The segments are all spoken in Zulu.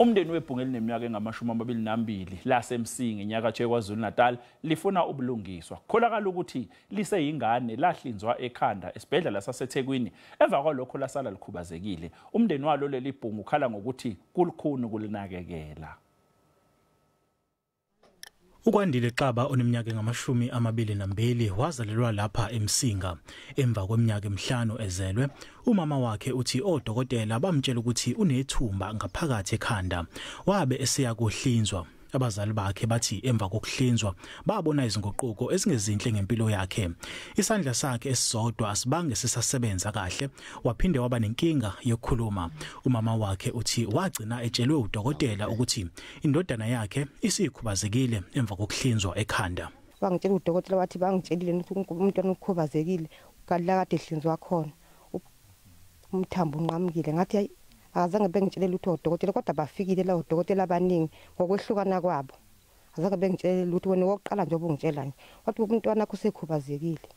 Umndeni webhungu elineminyaka engama-22 laseMsinga enyakatho yeKwaZulu-Natal lifuna ubulungiswa. Kukholakala ukuthi liseyingane lahlinzwa ekhanda esibhedlela saseThekwini, emva kwalokho lasala likhubazekile. Umndeni walo leli bhungu ukhala ngokuthi kulukhuni ukulinakekela. Ukwandile Xaba oneminyaka engama-22 wazalelwa lapha eMsinga. Emva kweminyaka emihlanu ezelwe, umama wakhe uthi odokotela bamtshela ukuthi unethumba ngaphakathi ekhanda. Wabe eseya kuhlinzwa. Abazali bakhe bathi emva kokuhlinzwa babona izinguquko ezingezinhle ngempilo yakhe. Isandla sakhe esisodwa asibange sisasebenza kahle, waphinde waba nenkinga yokukhuluma. Umama wakhe uthi wagcina etshelwe udokotela ukuthi indodana yakhe isikhubazekile emva kokuhlinzwa ekhanda. Bangitshela udokotela wathi bangitshelile ukuthi umntwana ukhubazekile kanti la kade ehlinzwa khona umthambo unqamukile. Ngathi akazange bengitshelele ukuthi odokotela, kodwa bafikile la odokotela abaningi ngokwehlukana kwabo. Azange bengitshelele ukuthi wena wokuqala nje obungitshela nje. Wathi umntwana wakho usekhubazekile.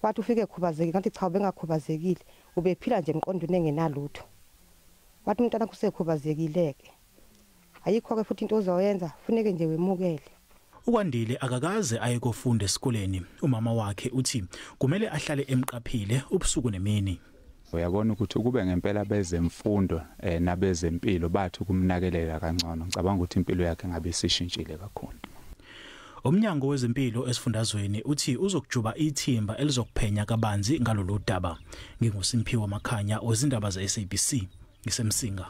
Wathi ufike ekhubazekile, ngathi cha ubengakhubazekile, ubephila nje emqondweni engenalutho. Wathi umntwana wakho usekhubazekile-ke. Ayikho-ke futhi into ozoyenza, funeke nje wemukele. Ukwandile akakaze aye kofunda esikoleni. Umama wakhe uthi kumele ahlale emqaphile ubusuku nemini. Uyabona ukuthi ukube ngempela bezemfundo nabezempilo bathi kumnakelela kangcono, ngicabanga ukuthi impilo yakhe ngabe isishintshile kakhulu. Umnyango wezempilo esifundazweni uthi uzokujuba ithimba elizokuphenya kabanzi ngalolu daba. NginguSimphiwe Makhanya wezindaba ze-SABC ngiseMsinga.